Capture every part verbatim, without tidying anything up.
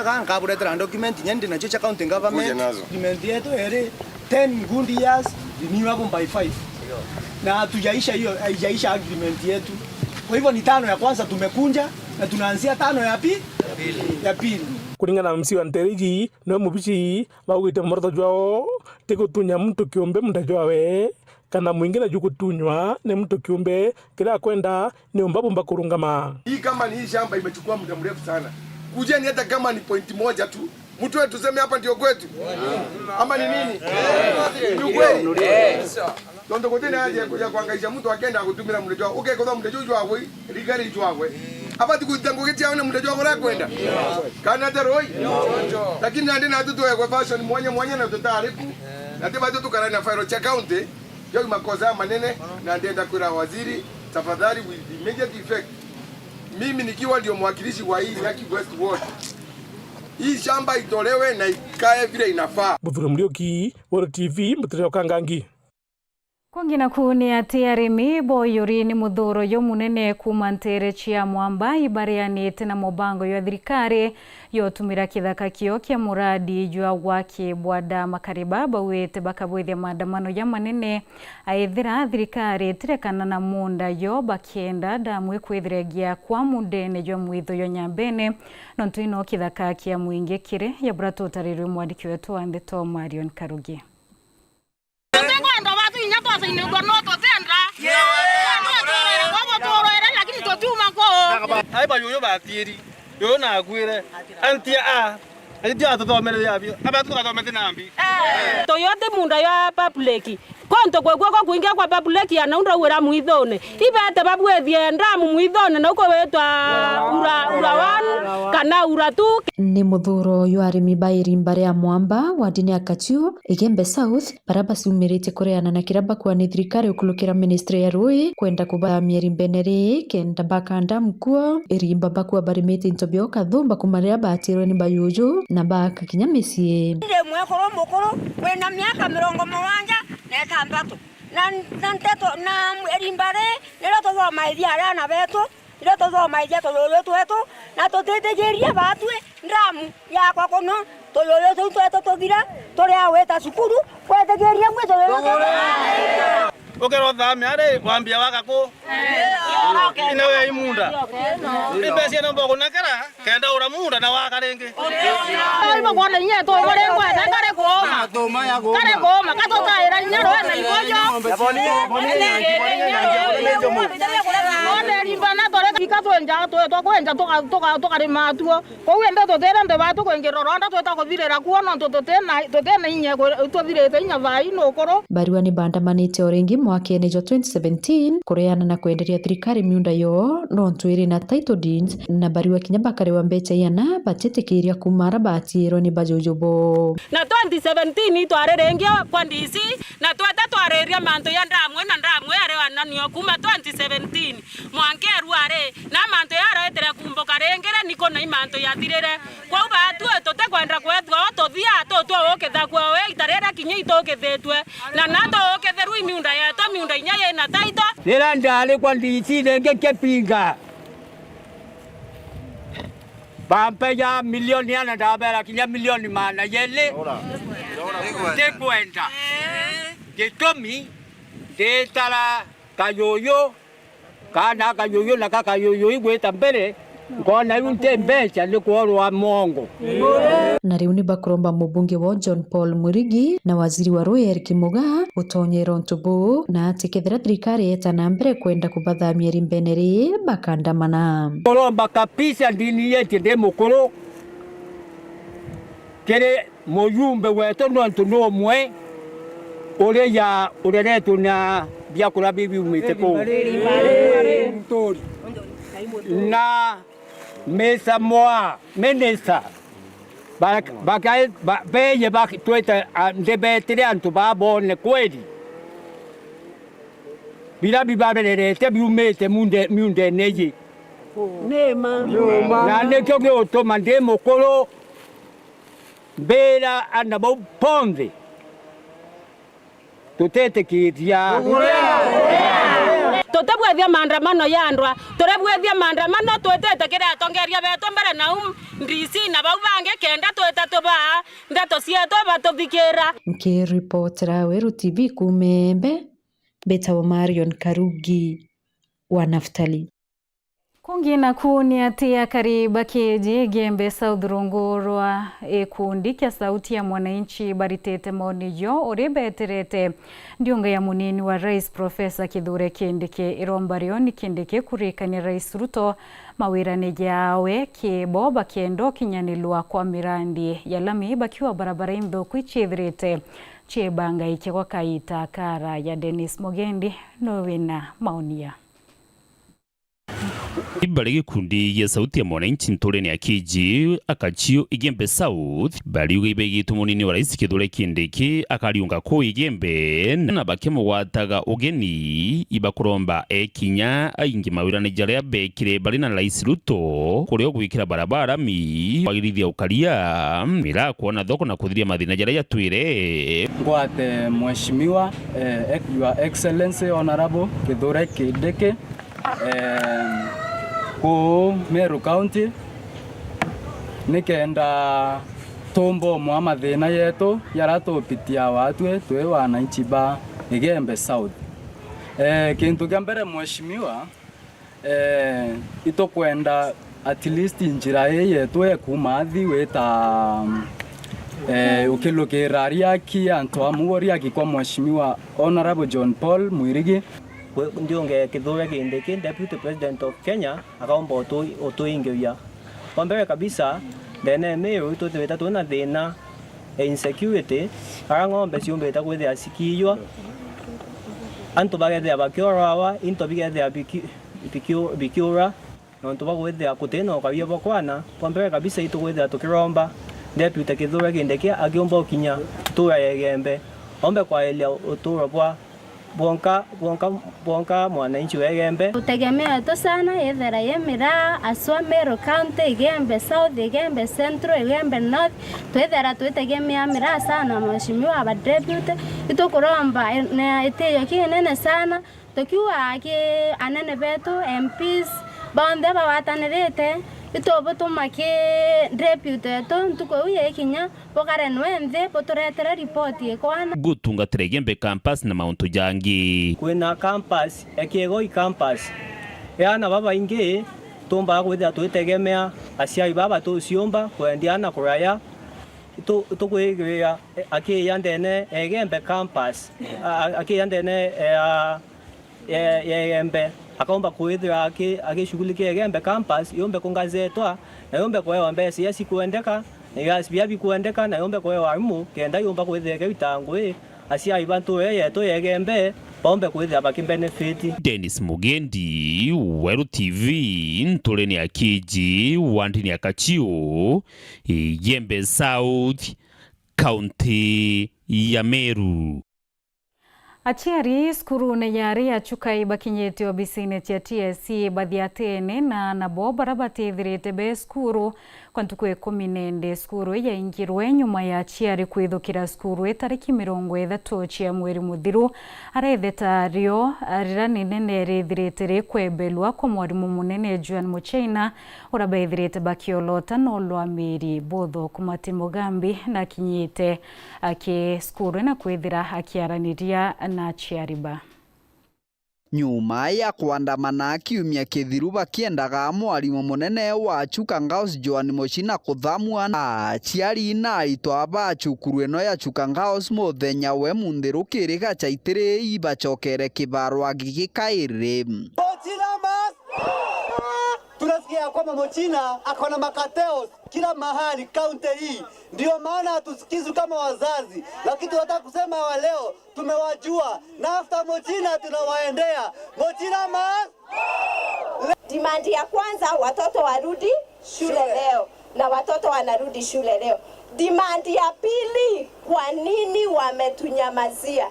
Ka nkaburetera document inya ndi nacio cia county government. Kuja nazo. Agreement yetu iri ten good years, renewable by five. Na hatujaisha hiyo, haijaisha agreement yetu. Kwa hivyo ni tano ya kwanza tumekunja na tunaanzia tano ya pi-, ya pili. Kuringana na M C wa Nterigi, niwe mubici baugite muoroto jwao ti gutunya muntu kiumbe munda jwawe, kana mwingi naju gutunywa ni muntu kiumbe kiria akwenda ni umba bumba kurungama. Hii kama ni hii shamba imechukua muda mrefu sana. Kujeni hata kama ni point moja tu. Mtu wetu tuseme hapa ndio kwetu. Ama ni nini? Ni ukweli. Tondu gutina haja ya kuja kuangaisha mtu akenda gutumira munda jwa. Ukekotha munda juu jwagwe, rigari jwagwe. Abati kuita ngugi ciawe na munda jwagwe urakwenda. Kana ata roi? Lakini nandi natu tuegwe fashion mwanya mwanya na tutariku. Na tibati tukarane na file cha county. Yo ni makosa manene, na ndenda kwira waziri, tafadhali, with immediate effect, mimi nikiwa ndio mwakilishi wa hii Nyaki West Ward, hii shamba itolewe na ikae vile inafaa. Muthure Muriuki, Woro T V, Muthure wa Kangangi. Kungi naku ni ati arimi boyuri ni muthuro jumunene kuuma nteere cia Mwamba ibarianite na mubango jwa thirikari yotumira kithaka kio kia muradi jwa gwaki bwa dam. Akari ba bauite bakabwithia maandamano jamanene aethira thirikari itirekana na munda yo bakienda damu ikwithira igiakwa mundene jwa mwitho jwa Nyambene, nontu ino kithaka kia mwingi kiri ya bura tutarirwe mwandiki wetu wa ndeto Marion Karugi. Tutikwenda batu inya twacainigua no tutenda. Twaturire kwa buturire, lakini tutiuma kuu. Ai bayuyu batiiri, yuyu nakuire. Antia a, antia atuthomerere abio. Aba tukathomete nambi. Tuyuti munda ya public. Kontu kwekua kwa kuingia kwa public ya nau ndauira mwithone. Ibete babwithie ndamu mwithone nau kuwitwa ura, ura one kana ura two. Ni muthuro jwa arimi ba irimba ria Mwamba, wardini ya Katiu, Igembe South, baria baciumiritie kureana na kiria bakuga ni thirikari ukulukira ministry ya rui kwenda kubathamia irimbene rii kenda baka ndamu kuo. Irimba bakuga barimite into biao kathumba kuuma riria baatirwe ni bayuju na baaka kinya micii. Ndi mwekuru mukuru wina miaka mirongo mugwanja na itantatu, na, na nteto, na irimba rii nirio tuthomaithia ariana betu. Irio tuthomaithia tuyuyu twetu, na tutitigiria baatwi ndamu yakwa kuno, tuyuyu tuu twetu tuthira, turi a gwita cukuru, gwitigiria mwi tuyuyu twetu. Ukera uthamia ri, wambia waka ku? Ina we imunda. Imbecia nomba kunekera, kenda ura munda na waka ringi. Ai, bakwona inya tu bari ngwenda, kari kuuma. Kari kuuma, katutaira inya rwe na ibojo. One rimba na tore ika twenja, twe, twa kwenja, tuka, tuka, tukarima tuo. Kou ende tutire nthi batu kwingira ronda twita kuthirira kuo, nontu tutina, tutina inya, tuthirite inya thaa ii nukuru. Barua ni baandamanite o ringi mwakene jwa twenty seventeen kureana na kwenderia thirikari miunda yoo, nontu iri na title deeds, na barua kinya bakarewa mbecha iana batitikiria kuuma ara baatiirwe ni bajuju bo. Na twenty seventeen twari ringi kwa D C, na tweta twariria mantu ya ndamwe na ndamwe yari ananio kuuma twenty seventeen mwanka eruari, na mantu yaroetire kumbuka ringi ri niko na imantu yathirire. Kwou baatue tutikwenda kwethua o tuthia tutue ukithakua we ita riria kinya itukithitue, na na tuukithirwe i miunda yetu, miunda inya yina taito. Riria ndari kwa D C ringi Kipinga, bampeja milioni ana, ndabera kinya milioni maana jeri. Ndikwenda. Gitumi, nditara kayuyu, kana kayuyu na kakayuyu igwita mbere, nkona iu nti mbeca, ni kworwa mongo. Na riu ni bakuromba mubunge wao John Paul Mwirigi na waziri wa rui Eric Mugaa gutonyera untu buu, na ati kethira thirikari yeta na mbere kwenda kubathamia rimbene ri, bakandamana. Kuromba kabisa, ndini yetu ndi mukuru kiri mujumbe wetu, nontu ni umwe uri ya ureretwe na biakuria biu biumite kuu. Na Mister Mwaa, minister, Ba-, bakae-, ba-, beye ba-, twete, a, ndibetire antu babone kweli. Bira bibarerete biumite munde-, miundene iji. Ni ma. Na nikio giutuma ndi mukuru, mbira ana bau bonthe. Tutetikiria. Tutibwithia maandamano ya ndwa, turibwithia maandamano twitite kiri atongeria betu mbere na um D C na bau bangi kenda twita tubaa ndeto cietu batuthikira. Nkiripotera Weru T V kuuma Embe, mbitagwa Marion Karugi wa Naftali. Kungi naku ni ati akari ba Kiiji Igembe South rungu rwa gikundi kia Sauti ya Mwananchi baritite maoni jo uri beterete ndiunga ya munini wa rais Professor Kithure Kindiki iromba rio ni Kindiki kurikania Rais Ruto mawirane jawe kibo bakienda ukinyanilwa kwa mirandi ya lami bakiuga barabara inthuku iciithirite ciibangaikia gwa kaita karaya. Dennis Mugendi niwe wina maoni ya Bari gikundi gia Sauti ya Mwananchi nturene ya Kiiji, Akachiu, Igembe South, bariuga ibegitu munini wa rais Kithure Kindiki akariunga kuu Igembe, na bakimugwataga ugeni, ibakuromba ekinya aingi mawirane jaria bekire bari na rais Ruto, kurio gwikira barabara mi, kwagirithia ukaria, miraa kwona thoko na kuthiria mathina jaria jatwire. Ngwate Mheshimiwa, eh, Your Excellency Honorable Kithure Kindiki, eh, kuu Meru County, nikenda tumbomwa mathina yetu jaria tupitia watwe twi wananchi ba Igembe South. Eh, kintu kia mbere, Mheshimiwa, eh, itukwenda at least njira ii yetu ya kuuma athi wita, eh, ukilukira riaki antu a muguri aki kwa Mheshimiwa Honorable John Paul Mwirigi. Kwi-, ndiunge Kithure Kindiki, Deputy President of Kenya, akaumba utu-, utuingiria. Kwa mbere kabisa, ndene ya Meru itwithirite twina thina ya insecurity, aria ng'ombe ciumbite kwithira cikiiywa, antu bagethira bakioragwa, into bigethira biki-, bikiu-, bikiura, nontu bwa kwithira gutina ukaria bwa kwana. Kwa mbere kabisa, itukwithira tukiromba Deputy Kithure Kindiki akiumba ukinya ntura ya Igembe, ombe kwairia uturo bwa bwonka, bwonka, bwonka mwananchi wa Igembe. Utegemeo yetu sana yethera yi miraa, aswa Meru County, Igembe South, Igembe Central, Igembe North, twithera twitegemea miraa sana, mheshimiwa aba deputy. Itukuromba, eh, na itio kinene sana, tukiuga ki anene betu, M Ps, bonthe bagwatanirite, itubutuma ki deputy wetu ntuku iu yikinya, bukare nwe nthi, buturetere ripoti ikwana. Gutungatira Igembe campus na mauntu jangi. Kwina campus ya Kiegoi campus. Aana babaingi tumbaga kwithira twitegemea aciari baba tuciumba kwendia aana kuraya. Tu-, tukwigwira akiya ndene ya Igembe campus. A-, a-, akiya ndene ya ya, ya Igembe, akaumba kwithira aki-, agishughulikia Igembe campus, yumbe kungazetwa, na yumbe kuewa mbeca iria cikwendeka, na iria biria bikwendeka, na yumbe kuewa arimu, kenda yumba kwithira ikiruta ngugi, aciari ba ntuura yetu ya Igembe, baumbe kwithira bakibenefit. Dennis Mugendi, Weru T V, nturene ya Kiiji, wandini ya Kachiu, Igembe South, kaunti ya Meru. Aciari cukurune ya Ria Chukai bakinyite obisine cia T S C bathiatene na nabo bara batithirite be cukuru kwa ntuku ikumi na indi. Cukuru yaingirwe nyuma ya aciari kwithukira cukuru itariki mirongo ithatu cia mweri muthiru, ara itheta rio rira ni nene rithirite rikwebelwa kwa mwarimu munene Joan Muchaina, ura bethirite bakiolota no lwamiri buthuku. Martin Mugambi nakinyite aki cukuru na kwithira akiaraniria na aciari ba. Nyuma ya kwandamana kiumia kithiru bakiendaga mwarimu munene wa Chuka Girls Joan Muchina kuthamua, aciari na aritwa ba cukuru ino ya Chuka Girls muthenya we munthi rukiri gachaitiri ibacokere kibarwa gigikairi. Muchina must! Tunasikia ya kwamba Muchina ako na makateos kila mahali kaunti hii, ndio maana hatusikizwi kama wazazi, lakini tunataka kusema wa leo tumewajua, na after Muchina tunawaendea. Muchina must! Demand ya kwanza, watoto warudi shule leo, na watoto wanarudi shule leo. Demand ya pili, kwa nini wametunyamazia?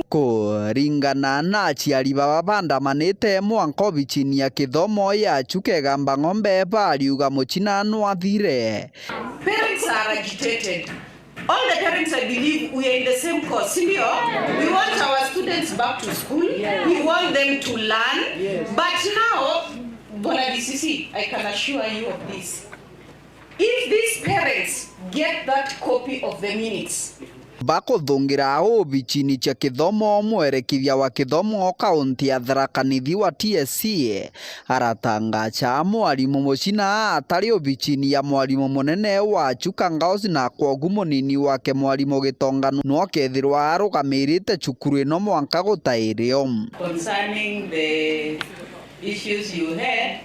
Kuringana na aciari baba bandamanite mwanka obicini ya kithomo ya Chuka Igamba Ng'ombe, bariuga Muchina nwathire. Parents are agitated. All the parents, I believe, we are in the same cause, si ndio? We want our students back to school. We want them to learn. But now, Bwana D C C, I can assure you of this. If these parents get that copy of the minutes, Bakuthungira uu obicini cia kithomo, mwerekithia wa kithomo kaunti ya Tharaka Nithi wa T S C aratangacha mwarimu mucina atari obicini ya mwarimu munene wa Chuka Girls, na kwogu munini wake mwarimu Gitonga nwe akethirwa arugamirite cukuru ino mwanka gutairio. Concerning the issues you had,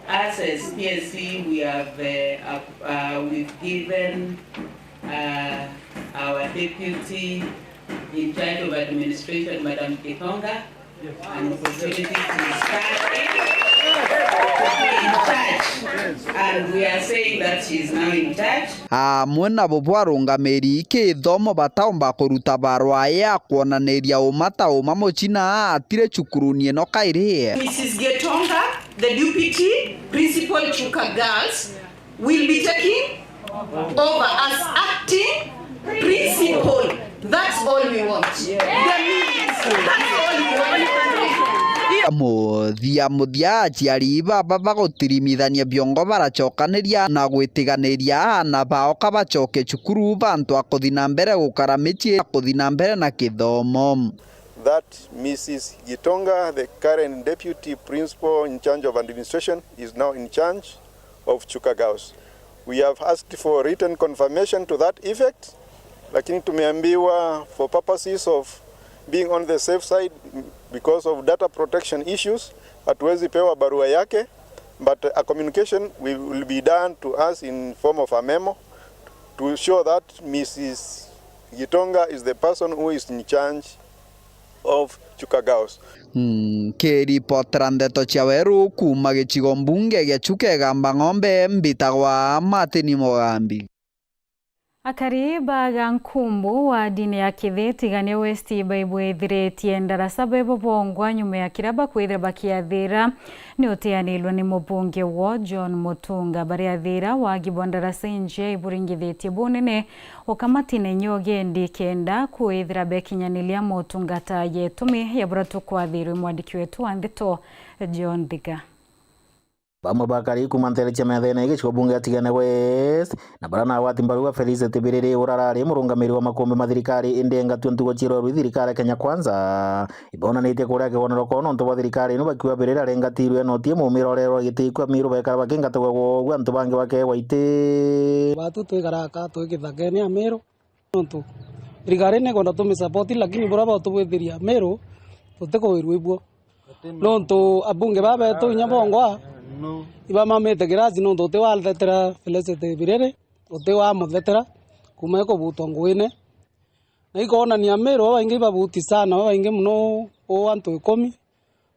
us as T S C, we have, uh, up-, uh, we've given, uh, our deputy in charge of administration, Madam Gitonga, an opportunity to start in charge. And we are saying that she is now in charge. Amwe nabo bwarungamiri kithomo bataumba kuruta barua ya kwonaniria uma ta uma mucina atire cukuruni ino kairi. Missus Gitonga, the deputy principal Chuka Girls, will be taking over as acting principal. That's all we want. The minutes. That's all we want. Muthia muthia, aciari baba bagutirimithania biongo baracokaniria na gwitiganiria aana bao ka bacoke cukuru, bantu a kuthi na mbere gukara micii, a kuthi na mbere na kithomo. That Missus Gitonga, the current deputy principal in charge of administration, is now in charge of Chuka Girls. We have asked for written confirmation to that effect, lakini tumeambiwa for purposes of being on the safe side, because of data protection issues, hatuwezi pewa barua yake, but a communication will, will be done to us in form of a memo to show that Missus Gitonga is the person who is in charge of Chuka Girls. Nkiripotera ndeto cia weru kuuma gicigo mbunge gia Chuka Igamba Ng'ombe, mbitagwa Martin Mugambi. Akari ba Gankumbu wa ndini ya Kithi Tigania West baibwithiritie ndarasa bebo bongwa nyuma ya kiria bakwithira bakiathira ni utianirwe ni mubunge wo John Mutunga. Bariathira wagi bwa ndarasa injia iburingithitie bunene ukamatine nyogendi kenda kwithira bekinyaniria motungata ya itumi ya buria tukwathirwe mwandiki wetu wa ndeto John Thiga. Bamwe bakari kuuma ntere cia methene gicigo bunge ya Tigania West, na baria na agwati mbaru ba Felicity Biriri, uria arari murungamiri wa makumbi ma thirikari, indi engatua ntugo cia rweru thirikari ya Kenya Kwanza, ibonanitie kuria kigonero kwao nontu bwa thirikari ino bakiuga Biriri arengatirwe na utie mumirorero giti kwa Miru bekara bakingatagwa gwogu antu bangi bakegwa iti. Batu twikaraga twi kithakene ya Miru, nontu thirikari ni ikwenda tumisapoti, lakini buria bautubwithiria Miru tutikuwirua ibuo. Nontu abunge baa betu inya bongwa ibamamite kirasi, nontu uti wathetera Felicity Biriri, uti wamuthetera kuuma ikubutwa nguine. Na ikonania Miru babaingi ibabuti sana, babaingi mono, u antu ikumi,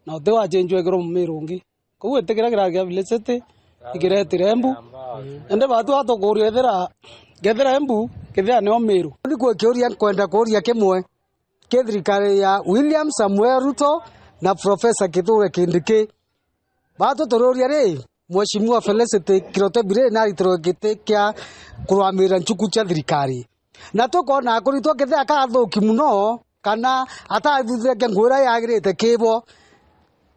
na uti wachenjwa ikirwa Miru ungi. Kou iti kiria kirari kia Felicity ikiretire mbu. Indi batu atukuria ethira, kethira mbu, kethira nio Miru. Ni kwi kiuria nkwenda kuuria kimwe ki thirikari ya William Samuel Ruto na Professor Kithure Kindiki. Batu turiuria ri, Mheshimiwa Felicity Kirote Biriri naritirwe giti kia kurugamira nchuku cia thirikari. Na tukona akuritwa kethira akathuki mono, kana atathuthuria ngugi iria yagirite kibo.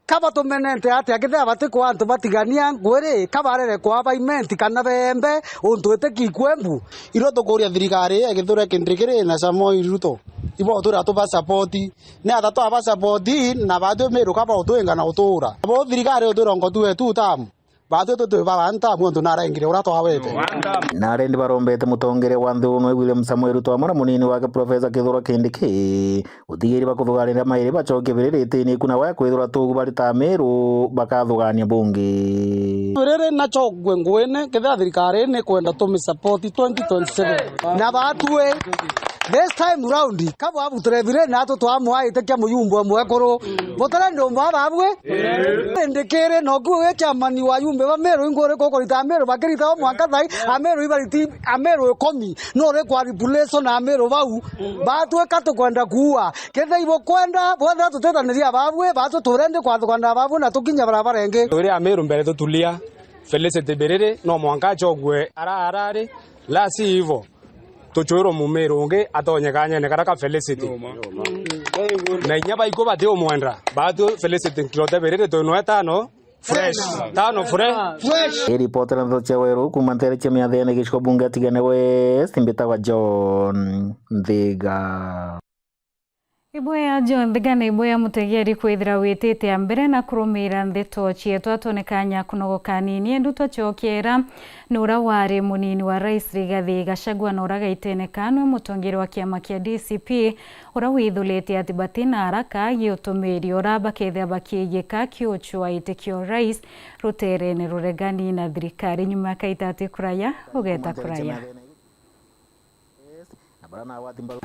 Ka batumenente atia kethira batikwaa antu batigania ngugi ri, ka barere kwaa baimenti kana beembe untu iti kikwembu? Irio tukuria thirikari ya Kithure Kindiki ri na Samoei Ruto, ibo twira tuba support. Ni ata twaba support na batwi Miru ka bautwinga na utura? Bo thirikari utwira ngo tuwe tu tamu. Batwi tutwi ba one term, muntu narengire uria twawete. Na arendi barombete mutongeria wa nthiguru nwe William Samoei Ruto amwe na munini wake Professor Kithure Kindiki gutigiri bakuthuganira mairi bacokie Biriri itini iku na waya kwithirwa tugu bari ta Miru bakathugania bungi. Biriri nacogue nguine kethira thirikari ni kwenda tumi support twenty twenty-seven. Na batwi this time round, ka bwabutire Biriri na atu twamwaite kia muyumbe mwekuru. Butire ndumba babwe. Indi kiri noku wi chairman wa yumbe ba Miru, inguri kukurita Amiru bakirita o mwanka thai, Amiru ibariti, Amiru ikumi. No ri kwa replace na Amiru bau. Batwika tukwenda kuua. Kethira ibukwenda, bwethira tutitaniria babwe, batu turendi kwathukana babwe na tukinya barabara ingi. Turi Amiru mbere tutulia. Felicity Biriri no mwanka achogwe ara arari, la si hivyo. tuchwirwe mumiru ungi atonye kanyene karia ka Felicity. Na inya baiku batiumwenda, baatu Felicity nkirote biriri twinwe tano fresh. Tano fresh. Iripotera ndeto cia weru kuuma ntere cia miathene gicigo bunge ya Tigania West, mbitagwa John Nthiga. Iboya jonthe kana iboya mutegeri kwithira witite a mbere na kurumira ndeto cietu. Atone kanya kunogoka nini, endu twacokiera ni ura wari munini wa rais Rigathi Gachagua na ura gaitene kanwe mutongeri wa kiama kia D C P, ura withulite ati batina araka agi utumiri ura bakethira bakiigika kiuchwa itikio rais ruterene ruregani na thirikari. Nyuma ya kaita ati kuraya, ugeta kuraya. Na bara na wati mbaru.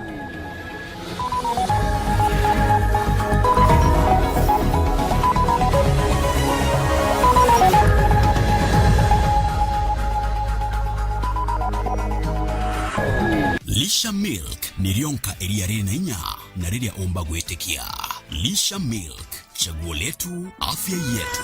Lisha Milk ni rionka iria riri na inya na riria umba gwitikia. Lisha Milk. Chaguo letu, afya yetu.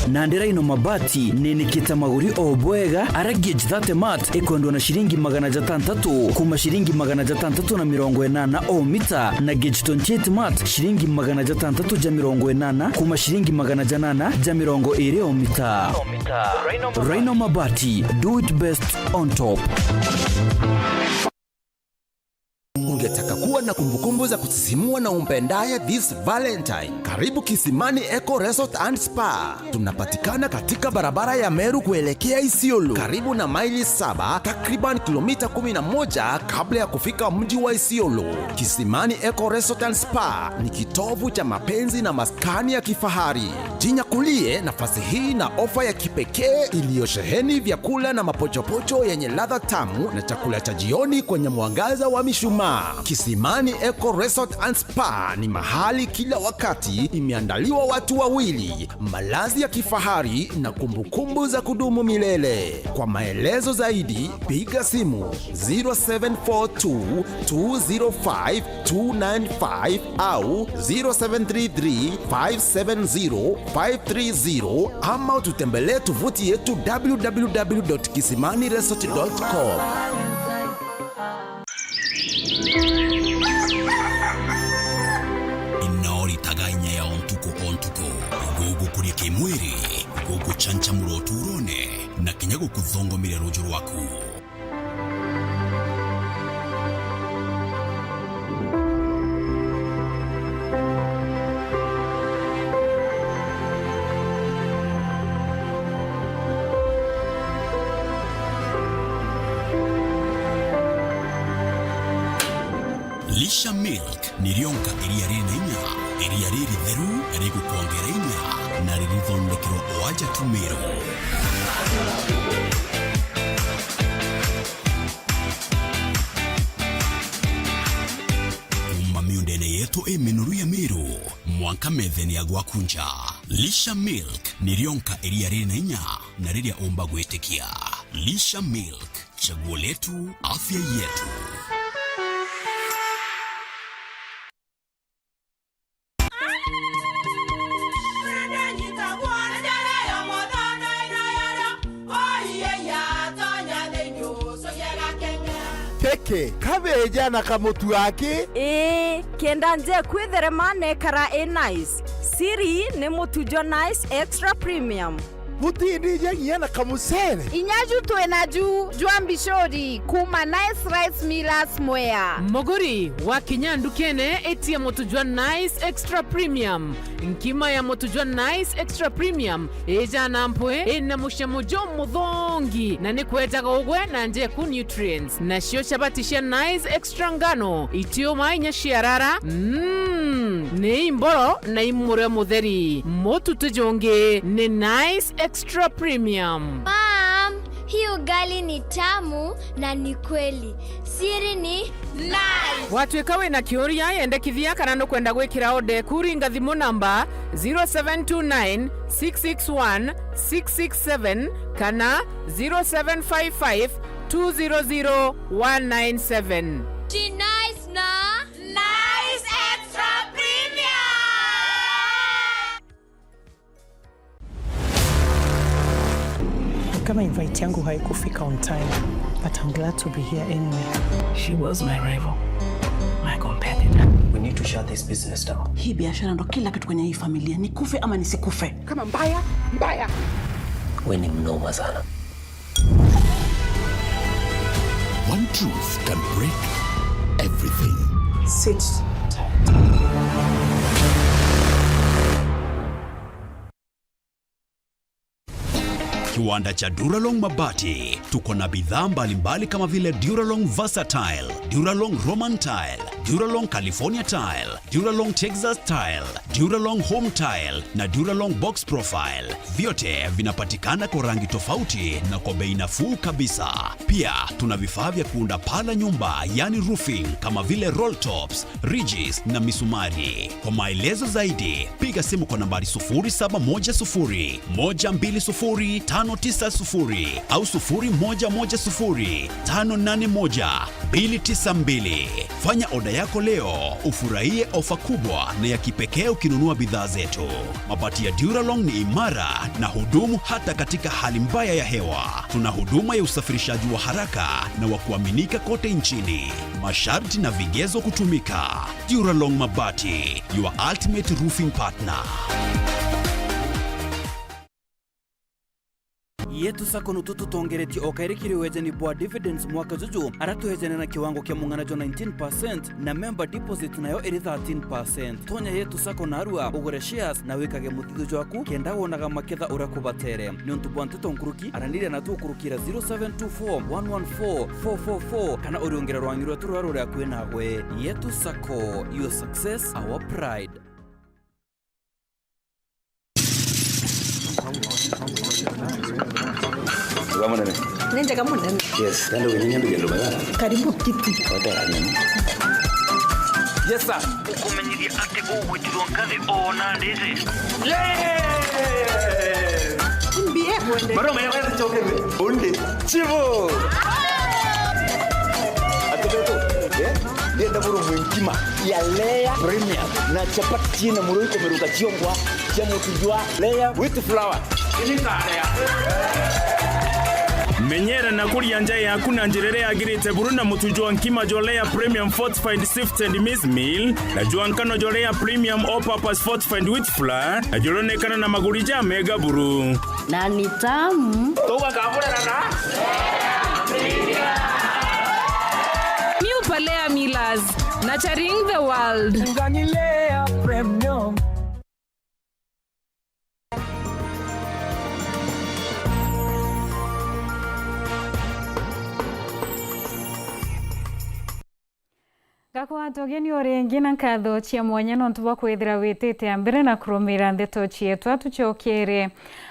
Nandi Rhino Mabati ninikite maguri o bwega, ara gauge thirty mat ikwendwa na ciringi magana jatantatu kuma ciringi magana jatantatu na mirongo inana o mita, na gauge twenty-eight mat ciringi magana jatantatu ja mirongo inana kuma ciringi magana janana ja mirongo iri o mita. Rhino Mabati, do it best on top. Ungetaka kuwa na kumbukumbu za kusisimua na umpendaye this Valentine? Karibu Kisimani Eco Resort and Spa. Tunapatikana katika barabara ya Meru kuelekea Isiolo, karibu na maili saba, takriban kilomita kumi na moja kabla ya kufika mji wa Isiolo. Kisimani Eco Resort and Spa ni kitovu cha mapenzi na maskani ya kifahari. Jinyakulie nafasi hii na ofa ya kipekee iliyosheheni vyakula na mapochopocho yenye ladha tamu na chakula cha jioni kwenye mwangaza wa mishumaa. Kisimani Eco Resort and Spa ni mahali kila wakati imeandaliwa watu wawili, malazi ya kifahari na kumbukumbu za kudumu milele. Kwa maelezo zaidi, piga simu zero seven four two, two zero five, two nine five au zero seven three three, five seven zero, five three zero, ama ututembelee tovuti yetu w w w dot kisimani resort dot com. Ino ritaga inya ya o ntuku o ntuku, gugukuria kimwiri, guguchanchamura uturone, na kinya gukuthongomeria ruju rwaku. Lisha Milk ni rionka iria riri na inya, iria riritheru, rigukwongera inya, na ririthondekerwa o aja tu Meru. Kuuma miundene yetu i minoru ya Meru, mwanka methene ya gwaku nja. Lisha Milk ni rionka iria riri na inya na riria umba gwitikia. Lisha Milk, chaguo letu, afya yetu. Teke, kabeja na kamutu aki? Ii, kenda nje kwitherema nekara i nice. Siri ni mutu jwa Nice Extra Premium. Butindija nginya na kamucere? Inya ju twi na ju jwa mbicuri kuma Nice Rice Millers Mwea. Muguri, wakinya ndukene, itia mutu jwa Nice Extra Premium. Nkima ya mutu jwa Nice Extra Premium ijana mpwi, ina mucamo jumuthongi, na ni kwejaga ugwe na njeku nutrients. Nacio chabati cia Nice Extra ngano, itiuma inya ciarara, mm, ni imboro na imurio mutheri. Mutu ti jungi, ni Nice Extra Premium. Mom, hii ugali ni tamu na ni kweli. Siri ni Nice. Watwika wina kiuria, yendekithia kana nukwenda gwikira order eku, ringa thimu namba zero seven two nine, six six one, six six seven kana zero seven five five, two zero zero, one nine seven. Ti Nice na Nice Extra. Kama invite yangu haikufika on time, but I'm glad to be here anyway. She was my rival, my competitor. We need to shut this business down. Hii biashara ndo kila kitu kwenye hii familia, nikufe ama nisikufe. Kama mbaya, mbaya. We ni mnoma sana. One truth can break everything. Sit tight. Kiwanda cha Duralong Mabati. Tuko na bidhaa mbalimbali kama vile Duralong Versatile, Duralong Roman Tile, Duralong California Tile, Duralong Texas Tile, Duralong Home Tile na Duralong Box Profile. Vyote vinapatikana kwa rangi tofauti na kwa bei nafuu kabisa. Pia tuna vifaa vya kuunda paa la nyumba, yani roofing, kama vile roll tops, ridges na misumari. Kwa maelezo zaidi, piga simu kwa nambari sufuri saba moja sufuri, moja mbili sufuri, tano tisa sufuri au sufuri moja moja sufuri, tano nane moja, mbili tisa mbili. Fanya oda yako leo, ufurahie ofa kubwa na ya kipekee ukinunua bidhaa zetu. Mabati ya Duralong ni imara na hudumu hata katika hali mbaya ya hewa. Tuna huduma ya usafirishaji wa haraka na wa kuaminika kote nchini. Masharti na vigezo kutumika. Duralong Mabati, your ultimate roofing partner. Yetu Sacco nutu tutongeretie o kairi kiri wejani bwa dividends mwaka juju, ara twejane na kiwango kia mung'ana jwa nineteen percent na member deposit nayo iri thirteen percent. Tonya Yetu Sacco narua ugure shares na wikage muthithio jwaku kenda wonaga maketha uria kubatere. Niuntu bwa nteto nkuruki, araniria natu ukurukira zero seven two four, one one four, four four four kana uriungire rwangi rwetu ruria ruri akui nagwe. Yetu Sacco, your success, our pride. Wega munene. Ni njega munene. Yes, nandi winyanya mbigendo mega. Karibu kiti. Wata ya nini? Yes, sir. Ukumenyithia ati ugwitirwo nkathi ona ndiri. Yes! Mbie wende. Maroma ya wende chokere. Undi. Chivo. Atubeto. Eh? Ndienda buru mwinkima ya layer premium na chapati ciina muro ikomeruka ciongwa cia mutu jwa layer with flour. Menyera na kuria nja yaku na njira iria yagirite buru na mutu jwa nkima jwa layer premium fortified sifted maize meal na jwa nkano jwa layer premium all purpose fortified wheat flour na juronekana na maguri ja mega buru. Na ni tamu. Tugakamurana na New Palea Millers, nurturing the world. Ngani Layer Premium. Ngakwata ugeni o ringi na nkatho cia mwanya nontu bwa kwithira witite a mbere na kurumira ndeto cietu. Atucokere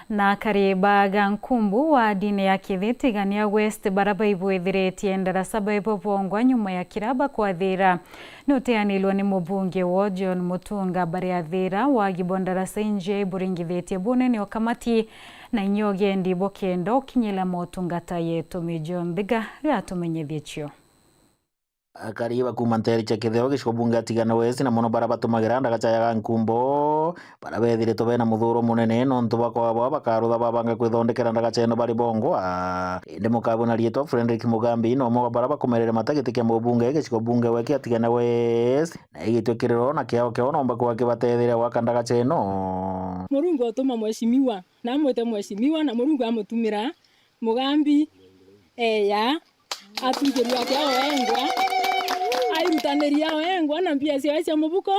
na akari ba Gankumbu wa ndini ya Kithiti Tigania West, bara baibwithiritie ndarasa baibo bongwa nyuma ya kira bakwathira ni uteanirwe ni mubunge wo John Mutunga. Bari athira wagi bwa ndarasa inji iburingithitie bunene o kamati na inya ugendi bukenda ukinyira motungata yetu. Mijo Nthiga riatumenyithie cio. Akari ba kuuma nteere cia Kitheo, gicigo bunge ya Tigania West, na mono bara batumagira ndagaca ya Gankumbo, bara bethiritwe bena muthuro munene nontu bwa kwaga bwao bakarutha babanga kwithondekera ndagaca ino bari bongwa. Indi mukabua na riitwa Frederick Mugambi, ni umwe wa bara bakumerere mata giti kia mubunge gicigo bunge we kia Tigania West, na igitwe kiriro na kiao kiao nomba kuba kibatetheria gwaka ndagaca ino. Murungu otuma mheshimiwa, na amwite mheshimiwa, na Murungu amutumira Mugambi, eya, atungirua atia oengwa, airutaniria oengwa na mbia ciawe cia mubuko,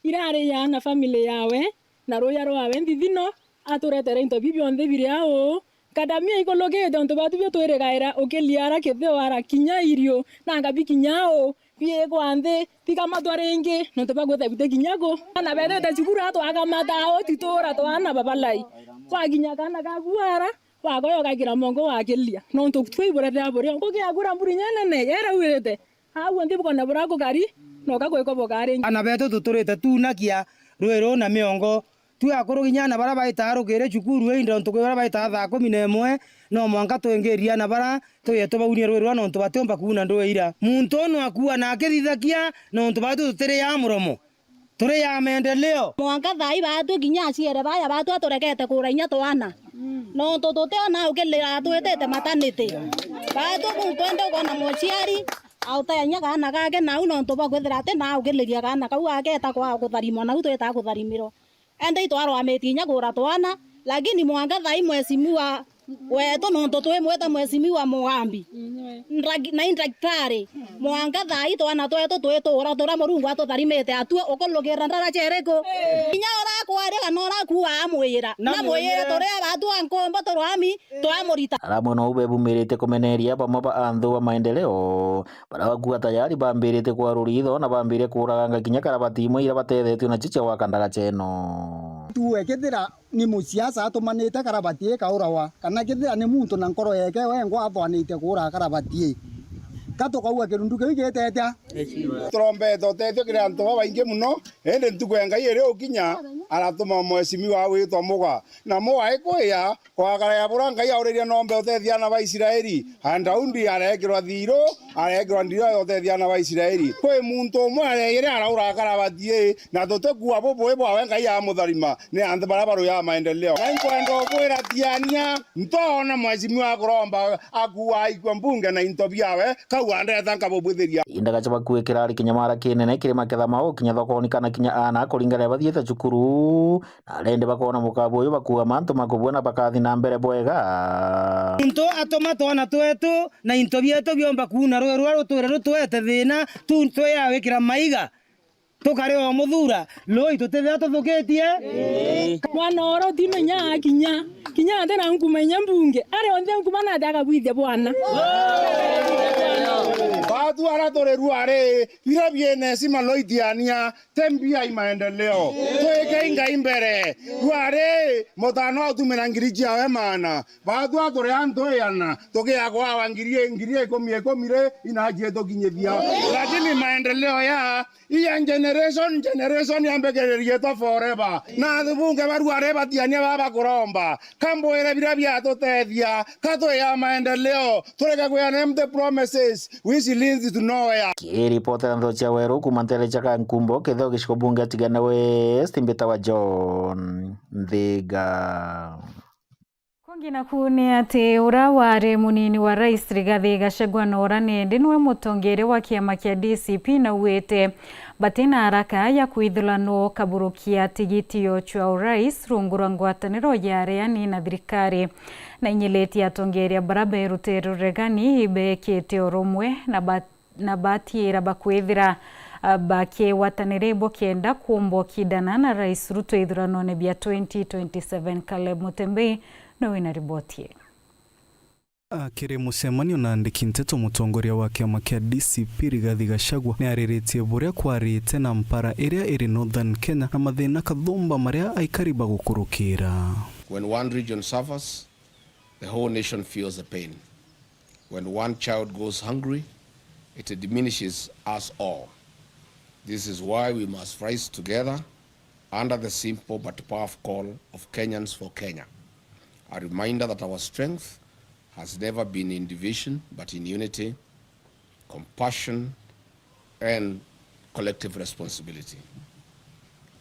irari ya na family yawe, na ruya rwawe nthithino, aturetere into biu bionthe biri au. Kadamia ikulukite untu bwatu bio twirigaira, ukilia ara Kitheo ara kinya irio, nanga bikinya au, biigwa nthi, bikamatwa ringi, nontu bagwita biti kinya ku. Ana bethite cukuru atwakamata au, titura twana babalai. Wakinya kana kaku ara, wakoya ugagira mongo wakilia. Nontu twi burete aburi. Ngugi yaku ra mburi nyenene, yera wirite. Au nthi bukona bura kukari, noka gwikwa bukari. Ana betu tuturite tunakia rwi ruu na miongo. Twi akuru kinya ana bara baitaa rukiri cukuru indi nontu kwi bara baitaa thaa kumi na imwe, no mwanka twingirie ana bara tuye tubaunie rwi rua nontu batiumba kuuna ndui ira. Muntu uu no akua na akithithakia nontu batu tutiriaa muromo. Turi ya maendeleo. Mwanka thaa ii baatwi kinya aciere baya baatwi aturekete kuura inya twana. Nontu tutiona ukilira twitite maternity. Baatwi kuu twende kwona muciari autaya inya kaana gake nau nontu bwa kwithira ati na ukiliria kaana kau ageta kwa kutharimwa nau twita kutharimirwa. Ende itwarwamitie inya kuura twana, lakini mwanka thaa ii mheshimiwa wetu, nontu twimwita mheshimiwa Mugambi, ndragi-, na i ndagitari, mwanka thaa ii twana twetu twituura turia Murungu atutharimite atue, ukulukirira ndaraca iriku? Inya urakwaria kana urakuaa amwira, na mwire turia batu a nkombo turwami twamurita. Aramwe nou bebumiritie kumeneria bamwe ba anthu ba maendeleo, baria bakuuga tayari bambiritie kwarwa ritho na bambirie kuuraganga kinya karabati imwe iria batethetue nacio cia gwaka ndaraca ino. Tuwe kethira ni musiasa atumanite karabati ii kaurawa, kana kethira ni muntu na nkoro yeke wengwa athwanite kuuraga karabati ii, ka tukauga kirundu kiu gitetia? Turombete utethio kiri antu babaingi muno, indi ntuku ya Ngai iri ukinya, aratuma mweshimiwa witwa Muga, na Muga aikwia, kwagara ya bura Ngai auririe nombe utethia aana ba Israeli, a Daudi areekirwa thiiru, areekirwa ndirwa ya utethia aana ba Israeli. Kwi muntu umwe areeyire arauraga karabati ii, na tutikuua bubui bwawe Ngai amutharima, ni anthu baria baruyaa maendeleo. Na inkwenda ubwira Tiania, ntoona mweshimiwa akuromba akuua aikua mbunge na into biawe, kau andeta nkabubwithiria. Indaga cia bakui kirari kinyamara kinene kiri maketha mao kinya thokoni kana kinya aana kuringana na bathiite cukuru. Na arendi bakoona mukabo uyu bakuuga mantu makubua na bakathi na mbere bwega. Muntu atuma twana twetu na into bietu biomba kuuna rui ruria rutwire rutwete thina, tu twiyawikira maiga, tukari o muthuura, rui tutithira tuthukitie. Mwana oro timenya akinya, kinya ati na nkumenya mbunge, ari onthe nkuma nati akabwithia bwana. Batu ara turi ruari, bira biene sima loitiania, Tembiai maendeleo. Twikei Ngai mbere. Rwari, mutano utumira ngiri ciawe maana. Baatwa turi antu iana, tugiagwawa ngiri, ngiri ikumi ikumi ri, inaji itukinyithia. Lakini maendeleo ya, iya generation, generation yambikiririe to forever. Na athubunge ba Rwari batiania baba kuromba. Kambwire biria biatutethia, ka twi ya maendeleo, tureke kwiana empty promises, which leads to nowhere. Kiripotera ntho cia weru kuuma ntere cia Kankumbo, kitheo gicigo bunge ya Tigania West, mbitawa John Nthiga. Kungi naku ni ati ura wari munini wa rais Rigathi Gachagua na ura nindi niwe mutongeria wa kiama kia D C P na ugite batina haraka ya kwithuranwo kaburukia tigiti o cia urais rungu rwa ngwataniro ya areani na thirikari. Na inyilitie atongeria bara berutire uregani ibekite urumwe na ba-, na batiira bakwithira, ah, bakigwatanira ibokenda kuumba ukindana na Rais Ruto ithuranone bia twenty twenty-seven. Caleb Mutembei no wina riboti ii. Akiri mucemanio na andiki nteto, mutongoria wa kiama kia D C P Rigathi Gachagua niariritie buria kwarite na mpara iria iri Northern Kenya na mathina kathumba maria aikari bagukurukira. When one region suffers, the whole nation feels the pain. When one child goes hungry, it diminishes us all. This is why we must rise together under the simple but powerful call of Kenyans for Kenya. A reminder that our strength has never been in division, but in unity, compassion, and collective responsibility.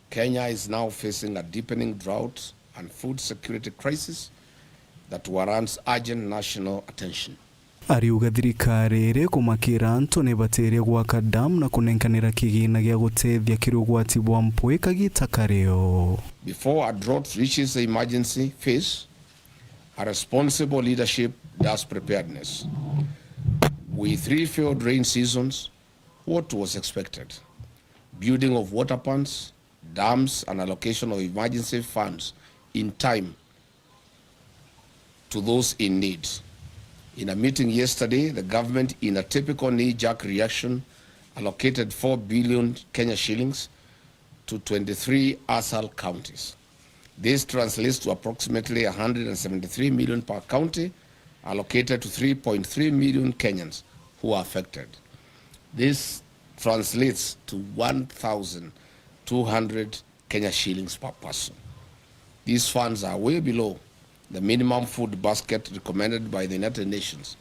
Kenya is now facing a deepening drought and food security crisis that warrants urgent national attention. Ariuga thirikari iri kumakira antu ni batirie gwaka dam na kunenkanira kigina gia gutethia kiri ugwati bwa mpwi kagita kario. Before a drought reaches the emergency phase, a responsible leadership does preparedness. With three failed rain seasons, what was expected? Building of water ponds, dams, and allocation of emergency funds in time to those in need. In a meeting yesterday, the government, in a typical knee-jerk reaction, allocated four billion Kenya shillings to twenty-three ASAL counties. This translates to approximately a hundred and seventy-three million per county, allocated to three point three million Kenyans who are affected. This translates to one thousand two hundred Kenya shillings per person. These funds are way below the minimum food basket recommended by the United Nations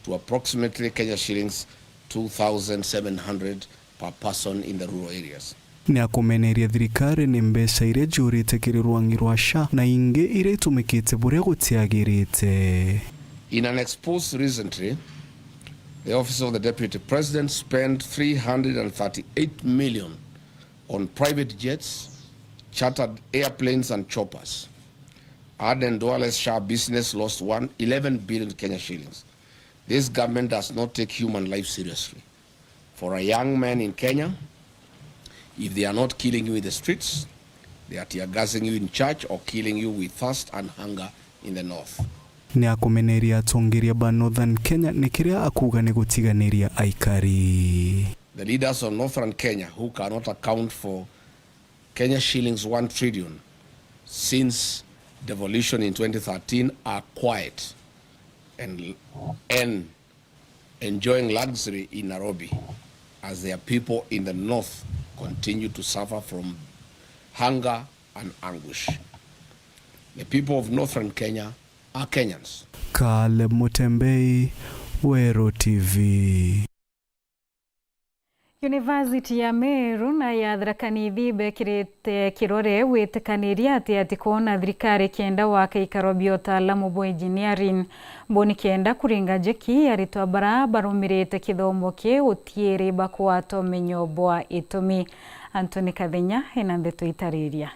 to approximately Kenya shillings two thousand seven hundred per person in the rural areas. Ni akumeneria thirikari ni mbeca iria ciurite kiri rwang'i rwa SHA na ingi iria itumikite buria gutiagirite. In an expose recently, the Office of the Deputy President spent three hundred and thirty-eight million on private jets, chartered airplanes and choppers. Aden Duale's SHA business lost one, eleven billion Kenya shillings. This government does not take human life seriously. For a young man in Kenya, if they are not killing you in the streets, they are tear gassing you in church or killing you with thirst and hunger in the north. Ni akumeneria atongeria ba Northern Kenya ni kiria akuuga ni gutiganiria aikari. The leaders of Northern Kenya who cannot account for Kenya shillings one trillion since devolution in twenty thirteen are quiet and, and enjoying luxury in Nairobi as their people in the north continue to suffer from hunger and anguish. The people of Northern Kenya are Kenyans. Caleb Mutembei, Weru T V. University ya Meru na ya Tharaka Nithi bekirite kirore gwitikaniria ati ati kwona thirikari kenda waka ikaro bia utaalamu bwa engineering. Bo ni kenda kuringa njeki aritwa bara barumirite kithomo ki utiiri bakwata umenyo bwa itumi. Anthony Kathenya ena ndeto itariria.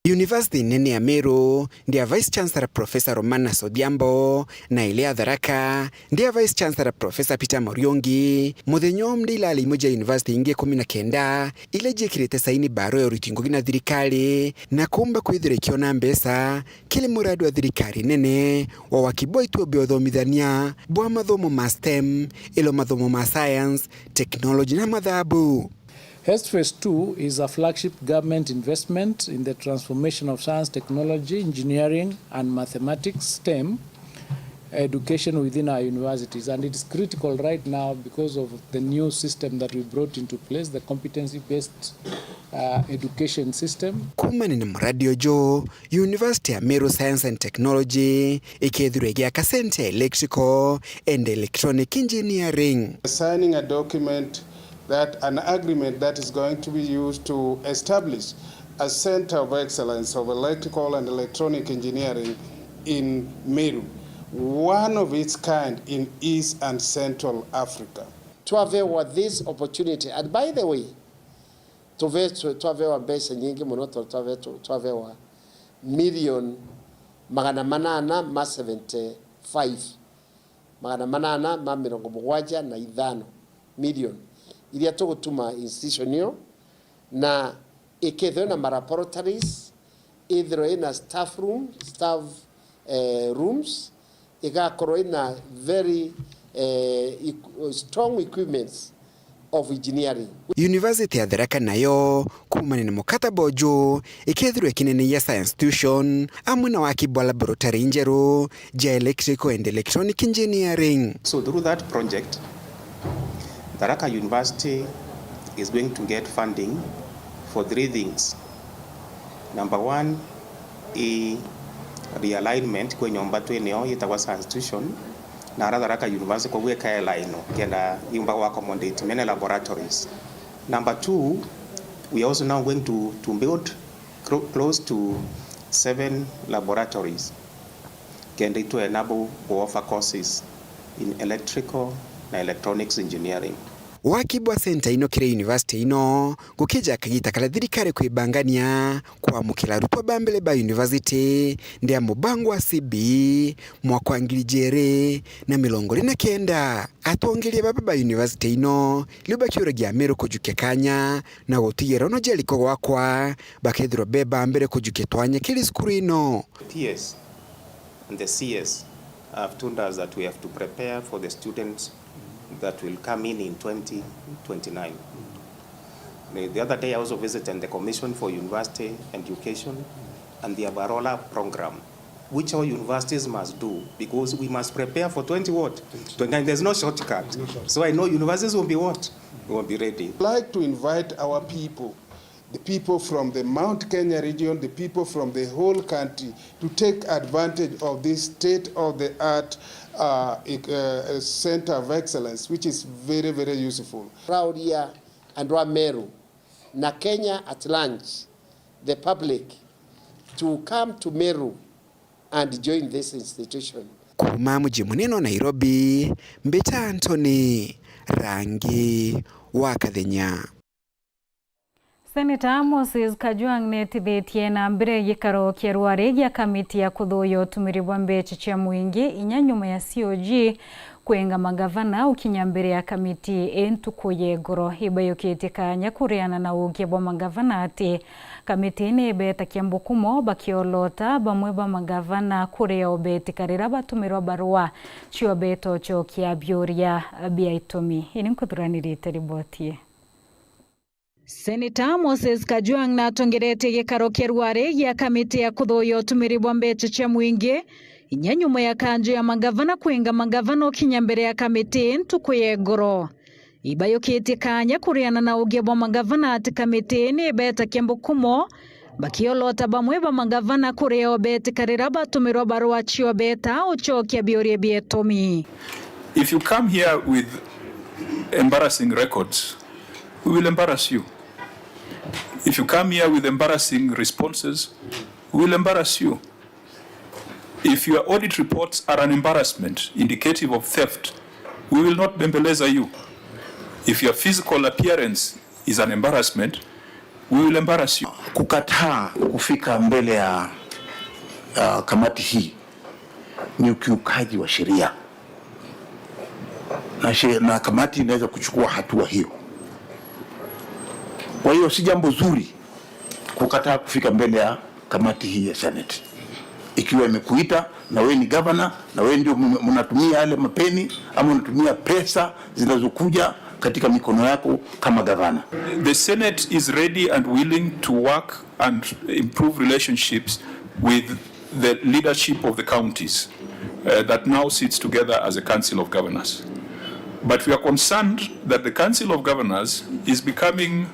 University nene ya Meru, ndi ya Vice Chancellor Professor Romanus Odhiambo, na ile ya Tharaka, ndi ya Vice Chancellor Professor Peter Muriungi, muthenya umwe ndi ilali imwe ja university ingi ikumi na kenda, ile jiikirite saini barua ya uriti ngugi na thirikari, na kuumba kwithira ikiona mbeca kiri muradi wa thirikari nene wa waki bwa ituo bia uthomithania bwa mathomo ma STEM, ilo mathomo ma science, technology na mathabu. HEST Phase two is a flagship government investment in the transformation of science, technology, engineering, and mathematics, STEM, education within our universities. And it's critical right now because of the new system that we brought into place, the competency-based, uh, education system. Kuumania na muradi uju, University ya Meru Science and Technology ikethirwa igiaka center ya electrical and electronic engineering. Signing a document that an agreement that is going to be used to establish a center of excellence of electrical and electronic engineering in Meru, one of its kind in East and Central Africa. Twavewa this opportunity, and by the way, tuve-, twavewa mbeca nyingi muno, to-, twave-, tu-, twavewa million magana manana ma seventy-five, magana manana ma mirongo mugwanja na ithano million, iria tugutuma institution iyo, na ikethirwe na ma laboratories, ithirwe ina staff room, staff, eh, rooms, igakorwo ina very, eh, equ-, strong equipments of engineering. University ya Tharaka nayo, kuumania na mukataba uju, ikethirwa ikineneia science tuition, amwe na waki bwa laboratory injeru ja electrical and electronic engineering. So through that project, Tharaka University is going to get funding for three things. Number one, i realignment kwi nyomba twi nio yitagwa science tuition, na ara Tharaka University, koguo ika align kenda yumba gwa accommodate many laboratories. Number two, we are also now going to, to build clo-, close to seven laboratories kenda itwe enable ku offer courses in electrical na electronics engineering. Waki bwa center ino kiri university ino gukija kagita karia thirikari kwibangania kwamukira arutwa ba mbere ba university ndia mubango wa C B E mwaka wa ngiri ijiri na mirongo iri na kenda. Atongeria baba ba university ino riu bakiuragia Ameru kujukia kanya na gutigira ono jeriko gwakwa bakethirwa be ba mbere kujukia twanya kiri cukuru ino. T S and the C S have told us that we have to prepare for the students that will come in in twenty twenty-nine. The, the other day I also visited the Commission for University Education, and they have a roll-up program which all universities must do because we must prepare for twenty what? Twenty-nine. There's no shortcut. So I know universities will be what? Will be ready. I'd like to invite our people the people from the Mount Kenya region, the people from the whole country to take advantage of this state-of-the-art, uh, ec-, uh, center of excellence, which is very, very useful. Proud here, andu a Meru na Kenya at large, the public, to come to Meru and join this institution. Kuuma muji munene wa Nairobi, mbita Anthony Rangi wa Kathenya. Seneta Moses Kajwang' netithitie na mbere gikaro kia rwari gia kamiti ya kuthuuya utumiri bwa mbecha cia mwingi inya nyuma ya C O G kwinga magavana ukinya mbere ya kamiti ii ntuku ya igoro. Ibaiyukitie kaanya kuriana na uugia bwa magavana ati kamiti ni ibetakia mbukumo bakiolota bamwe ba magavana kuria ubeti karira batumirwa barua cia ubeta ucokia biuria bia itumi. Ini nkuthuranirite riboti ii. Seneta Moses Kajwang' natongeretie gikaro kia rwari gia kamiti ya kuthuuya utumiri bwa mbecha cia mwingi, inya nyuma ya kanju ya magavana kwinga magavana ukinya mbere ya kamiti ii ntuku ya igoro. Ibaiyukitie kaanya kuriana na uugia bwa magavana ati kamiti ii ni ibetakia mbukumo, bakiolota bamwe ba magavana kuria ubeti karira batumirwa barua cia ubeta ucokia biuria bia itumi. If you come here with embarrassing records, we will embarrass you. If you come here with embarrassing responses, we will embarrass you. If your audit reports are an embarrassment indicative of theft, we will not bembeleza you. If your physical appearance is an embarrassment, we will embarrass you. Kukataa kufika mbele ya, ya kamati hii ni ukiukaji wa sheria. Na she-, na kamati inaweza kuchukua hatua hiyo. Kwa hiyo si jambo zuri kukataa kufika mbele ya kamati hii ya Senate. Ikiwa imekuita na wewe ni governor na wewe ndio m-, mnatumia yale mapeni ama unatumia pesa zinazokuja katika mikono yako kama gavana. The Senate is ready and willing to work and improve relationships with the leadership of the counties, uh, that now sits together as a council of governors. But we are concerned that the council of governors is becoming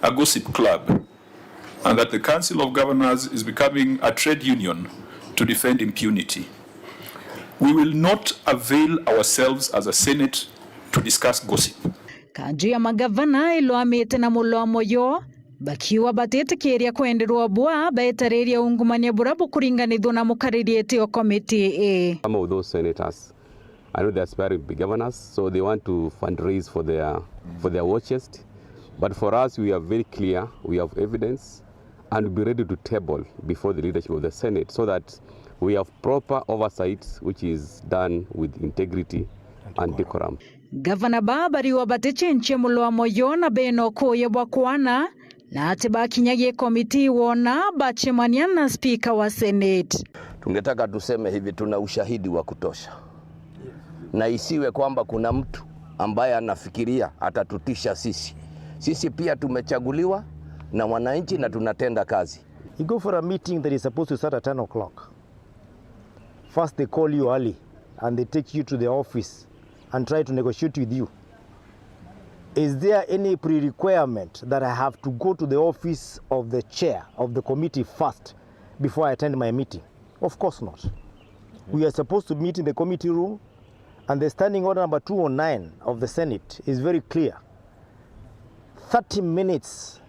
a gossip club and that the council of governors is becoming a trade union to defend impunity. We will not avail ourselves as a Senate to discuss gossip. Kanju ya magavana ilwamite na mulwa moyo, bakiuga batitikiria kwenderwa bwa baitariria ungumania buria bukuringanithua na mukariri iti o komiti ii. Some of those senators, I know they're aspiring to be governors, so they want to fundraise for their, for their war chest. But for us, we are very clear, we have evidence, and we'll be ready to table before the leadership of the Senate so that we have proper oversight which is done with integrity and decorum. Gavana ba bariuga baticenchie mulwa moyo na bena ukuuya bwa kwana, na ati bakinya gikomiti wona bacemania na spika wa Senate. Tungetaka tuseme hivi, tuna ushahidi wa kutosha, na isiwe kwamba kuna mtu ambaye anafikiria atatutisha sisi. Sisi pia tumechaguliwa na wananchi na tunatenda kazi. You go for a meeting that is supposed to start at ten o'clock. First, they call you early and they take you to the office and try to negotiate with you. Is there any pre-requirement that I have to go to the office of the chair of the committee first before I attend my meeting? Of course not. We are supposed to meet in the committee room, and the standing order number two oh nine of the Senate is very clear. Thirty minutes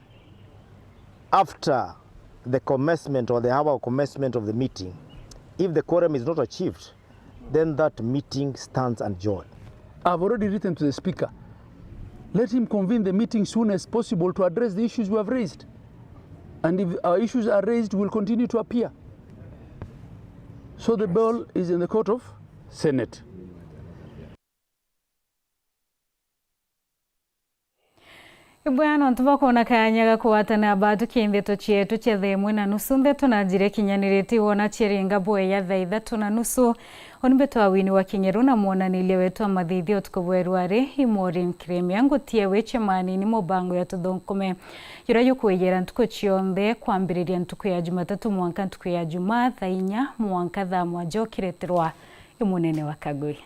after the commencement or the hour of commencement of the meeting, if the quorum is not achieved, then that meeting stands adjourned. I've already written to the Speaker. Let him convene the meeting soon as possible to address the issues we have raised. And if our issues are raised, we'll continue to appear. So the ball is in the court of Senate. Ibwega nontu bwa kwona kaanya ga kugwatana baathukia ndeto cietu cia thaa imwe na nusu. Ndeto na njira ikinyanirite wona ciaringa bwea thaa ithatu na nusu. Uni mbetwa Winnie wa King'eru na mwonaniria wetu wa mathithio utuku bwa rwari i Maureen Kiremia. Ngutie wi chairman ni mubango ya Tuthunkume, yuria yukwiyira ntuku cionthe kwambiriria ntuku ya Jumatatu mwanka ntuku ya Jumaa, thaa inya mwanka thaa mwanja ukireterwa i munene wa Kagui.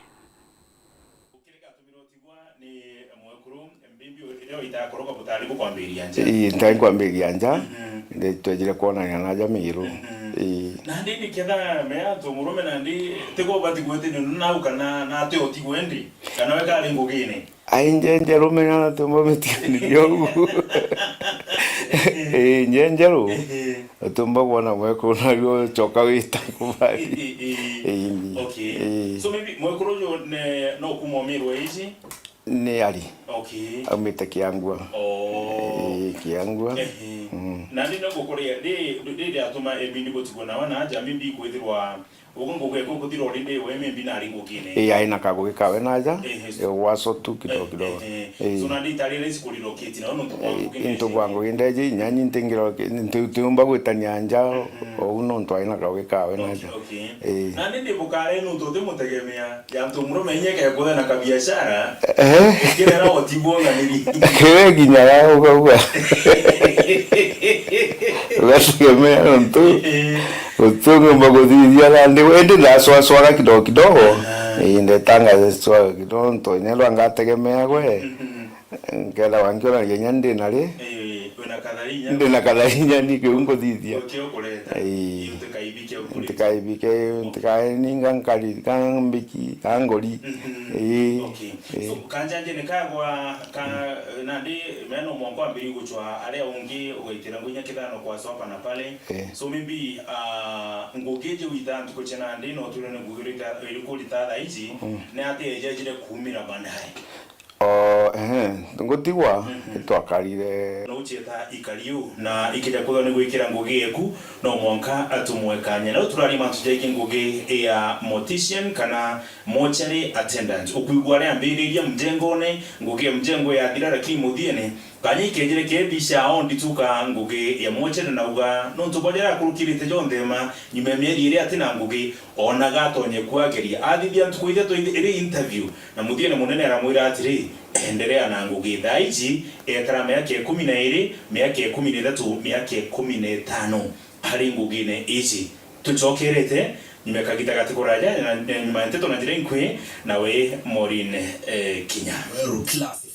Gukiri gatumirwo tigwa ni mwekuru Mbimbi uria Itakorwa butari bukwambiriria nja. Ii, ntari kwambiriria nja. Mhm. Ndi twejire kwonania na aja Miru. Mhm. Ii. Nandi niketha mea antu murume nandi tigo bati gwetene nau kana nate otigwe ndi, kana we kari ngugine. Ai, njenjeru menya na tumba mitiganiria ugu. Ii, njenjeru. Ehe. Utumba kwona mwekuru nario coka wita kubari. Ii, ii. Ii, ni. Okay. Ii. So maybe mwekuru uyu ne, no kuma Miru ici? Ni ari. Okay. Aumite Kiangua. Oh. Ii, Kiangua. Ehe. Mm. Nandi no gukuria, ndi, ndi, ndi atuma ebindi butigwe nawe na aja, maybe kwithirwa ugu ngugi eku kuthira already we maybe nari ngugine. Ii, ai na kagugi kawe na aja. Ehe. Ii, gwaco tu kidogo kidogo. Ehe. Ii. So nandi itari rahisi ku relocate na nontu bwa ngugi ndeje. Nontu bwa ngugi ndeje, inya ni ntingira, nti-, ntiumba gwitania nja, mhm, ou nontu ai na kagugi kawe na aja. Okay, okay. Ii. Nandi ndi bukare nontu utimutegemea. Ya ntu murume inya kekutha na kabiashara, eh? Kirera otibwonganiri. Kiwe kinya ya ukauga. Ugategemea nontu, eh, uti ngomba kuthithia nandi, indi ndacwacwaga kidogo kidogo. Aha. Ii, ndetanga cwaga kidogo nontu inya rwa ngategemea gwe. Mhm. Nkethagwa nkionagia inya ndi na ri? Ii, wina katharinya. Ndi na katharinya ni kiu nkuthithia. Ukio kureta. Ii. Ii, utikaibike ukuri. Ntikaibike, ntikae ninga nkari, ka mbiki, ka ngori. Mhm. Ii. Okay. Ii. So, kanjanjene kagwa, ka, nandi, meno mwanko ambiri guchwa, aria ungi ugaitira ngunya kithano kwa swapa na pale. Ii. So, maybe, ah, ngugi je wita ntuku cia nandi, no twire ni ngugi rita, iriku rita thaa ici, mm, ni atia ejejire kuumira baadaye? O, ehe, ngutigwa, mhm, itwakarire. No uchieta ikariu, na ikija kwithwa ni gwikira ngugi eku, no mwanka atumwe kanya. Na turari mantu jaiki ngugi ya mortician kana mortuary attendant. Ukwigua aria ambiriria mjengone, ngugi ya mjengo yathira, lakini muthiene, kanya ikejire kebisha o ndituka ngugi ya mortuary nauga, nontu bwa jaria akurukirite jonthe ma, nyuma ya mieri iri ati na ngugi, onaga atonye kuageria. Athithia ntuku ithatu iri interview, na muthiene munene aramwira atiri, enderea na ngugi. Thaa iji, ekara miaka ikumi na iri, miaka ikumi na ithatu, miaka ikumi na itano. Ari ngugine iji. Tucokerete, nyuma ya kagita gati kuraja, na, na nyuma ya nteto na njira inkui, nawe Maureen, eh, Kinya. Meru Classic.